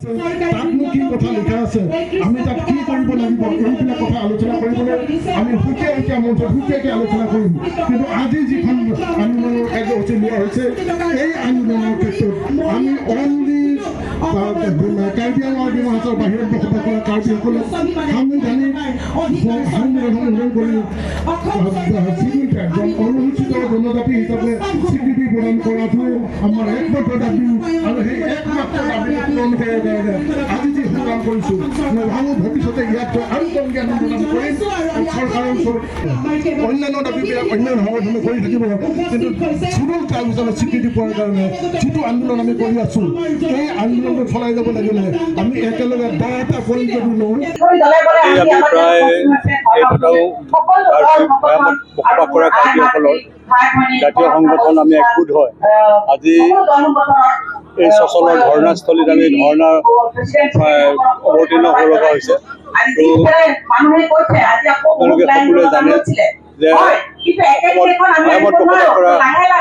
তাতনো কি কথা লিখা আছে, আমি তাত কি কৰিব লাগিব, এইবিলাক কথা আলোচনা কৰিবলৈ আমি সুকীয়া সুকীয়া মঞ্চত সুকীয়াকৈ আলোচনা কৰিম। কিন্তু আজি যিখন আন্দোলনৰ কাৰ্যসূচী লোৱা হৈছে, এই আন্দোলনৰ ক্ষেত্ৰত আমি অনলি কাৰ্বি আংলং আৰু ডিমা হাছাওৰ বাহিৰত বসবাস কৰা কাৰ্বিসকলক সাংবিধানিক সংবিধান সংশোধন কৰি চিভিল অনুসূচিত জনজাতি হিচাপে স্বীকৃতি প্ৰদান কৰাটোৱে আমাৰ একমাত্ৰ দাবী। আৰু সেই একমাত্ৰ দাবী পূৰণ কৰাৰ কাৰণে আজি যি সংগ্ৰাম কৰিছোঁ, মই ভাবোঁ ভৱিষ্যতে ইয়াত আৰু কমকৈ আন্দোলন কৰিম চৰকাৰৰ ওচৰত। অন্যান্য দাবীবিলাক অন্যান্য সংগঠনে কৰি থাকিব, কিন্তু চিভিল ট্ৰাইব হিচাপে স্বীকৃতি পোৱাৰ কাৰণে যিটো আন্দোলন আমি কৰি আছোঁ, এই আন্দোলনটো চলাই যাব লাগিলে আমি একেলগে 10টা পইণ্ট যদি লওঁ। আজি আমি প্ৰায় কেইবাটাও কাৰ্বি ভৈয়ামত বসবাস কৰা কাৰ্বিসকলৰ জাতীয় সংগঠন আমি একগোট হয় আজি এই চচলৰ ধৰ্ণাস্থলীত আমি ধৰ্ণাৰ অৱতীৰ্ণ হ'ব লগা হৈছে। তো আপোনালোকে সকলোৱে জানে যে অসমত ভৈয়ামত বসবাস কৰা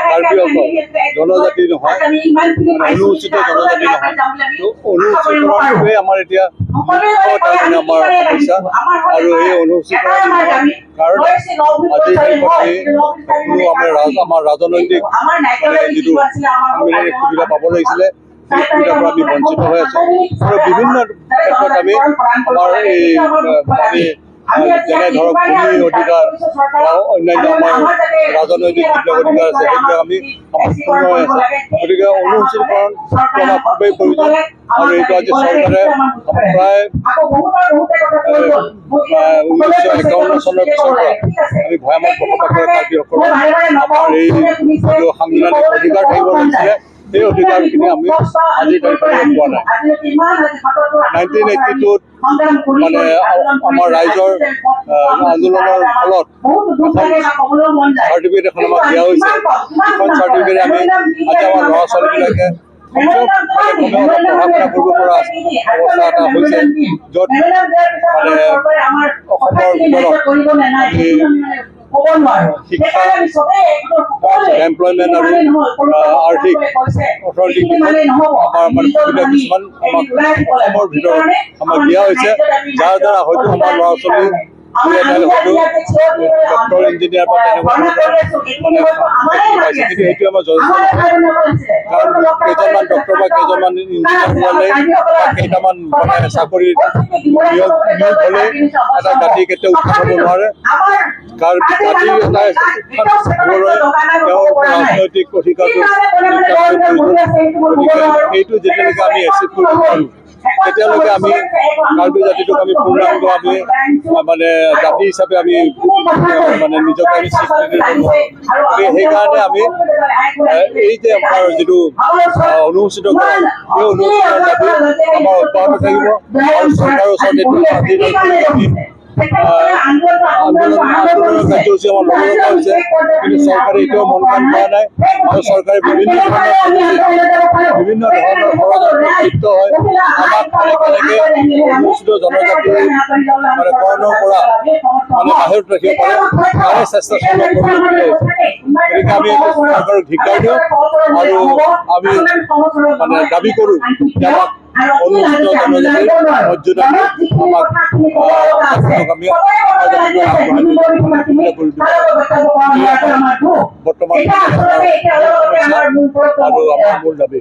কাৰ্বিসকল জনজাতি নহয়, মানে অনুসূচিত জনজাতি নহয়। তো অনুসূচীকৰণটোৱে আমাৰ এতিয়া মুখ্য তাৰমানে আমাৰ সমস্যা। আৰু এই অনুসূচীকৰণ কাৰণে আজি তাৰিখত কোনো আমাৰ ৰাজনৈতিক মানে যিটো সাংবিধানিক সুবিধা পাব লাগিছিলে, সেই সুবিধাৰ পৰা আমি বঞ্চিত হৈ আছোঁ। আৰু বিভিন্ন ক্ষেত্ৰত আমি আমাৰ এই আমি যেনে ধৰক ভূমি অধিকাৰ বা অন্যান্য আমাৰ ৰাজনৈতিক যিবিলাক অধিকাৰ আছে, সেইবিলাক আমি আমাৰ ক্ষুণ্ণ হৈ আছে। গতিকে অনুসূচীকৰণ আমাক খুবেই প্ৰয়োজন। আৰু এইটো আজি চৰকাৰে প্ৰায় 1951 চনৰ পিছৰ পৰা আমি ভৈয়ামত বসবাস কৰা কাৰ্বিসকলৰ আমাৰ এই যিটো সাংবিধানিক অধিকাৰ থাকিব লাগিছিলে, সেই অধিকাৰখিনি আমি আজিৰ তাৰিখলৈকে পোৱা নাই। 1982ত মানে আমাৰ ৰাইজৰ আন্দোলনৰ ফলত এখন চাৰ্টিফিকেট এখন আমাক দিয়া হৈছে। সেইখন চাৰ্টিফিকেট আমি আজি আমাৰ ল'ৰা ছোৱালীবিলাকে কমচে মানে কমেও অলপ পঢ়া শুনা কৰিব পৰা অৱস্থা এটা হৈছে, য'ত মানে অসমৰ ভিতৰত আমি শিক্ষা, এমপ্লয়মেণ্ট আৰু আৰ্থিক অৰ্থনৈতিক দিশত আমাৰ মানে সুবিধা কিছুমান আমাক অসমৰ ভিতৰত আমাক দিয়া হৈছে, যাৰ দ্বাৰা হয়তো আমাৰ ল'ৰা ছোৱালী দুই এটাই হয়তো ডক্টৰ, ইঞ্জিনিয়াৰ বা তেনেকুৱা ধৰণৰ মানে পাইছে। কিন্তু সেইটো আমাৰ যথেষ্ট নহয়, কাৰণ কেইজনমান ডক্টৰ বা কেইজনমান ইঞ্জিনিয়াৰ ওলালেই বা কেইটামান মানে চাকৰিত নিয়োগ নিয়োগ হ'লেই এটা জাতি কেতিয়াও উত্থান হ'ব নোৱাৰে। কাৰণ জাতি এটা উত্থান হ'বলৈ তেওঁৰ ৰাজনৈতিক অধিকাৰটো নিতান্তই প্ৰয়োজন। গতিকে সেইটো যেতিয়ালৈকে আমি এচিভ কৰিব পাৰোঁ, তেতিয়ালৈকে আমি কাৰ্বি জাতিটোক আমি পূৰ্ণাংগ আমি মানে জাতি হিচাপে আমি মানে নিজকে আমি স্বীকৃতি দিব নোৱাৰোঁ। গতিকে সেইকাৰণে আমি এই যে আমাৰ যিটো অনুসূচিতকৰণ, এই অনুসূচীকৰণ দাবী আমাৰ অব্যাহত থাকিব। আৰু চৰকাৰৰ ওচৰত এইটো আজিৰ তাৰিখত আমি আন্দোলনৰ কাৰ্যসূচী আমাৰ ল'ব লগা হৈছে। কিন্তু চৰকাৰে এতিয়াও মন কাণ কৰা নাই আৰু চৰকাৰে বিভিন্ন ধৰণৰ ষড়যন্ত্ৰত লিপ্ত হৈ আমাক মানে কেনেকে অনুসূচিত জনজাতি মানে কৰণৰ পৰা মানে বাহিৰত ৰাখিব পাৰে, তাৰে চেষ্টা চলোৱা পৰিলক্ষিত হৈছে। গতিকে আমি এইটো চৰকাৰক ধিক্কাৰ দিওঁ আৰু আমি মানে দাবী কৰোঁ যে আমাক অনুসূচিত জনজাতিৰ মৰ্যাদা দি আমাক আমি আমাৰ জাতিটো আগবঢ়াই মানে সুবিধা কৰি দিব। বৰ্তমান সমস্যা আৰু আমাৰ মূল দাবী।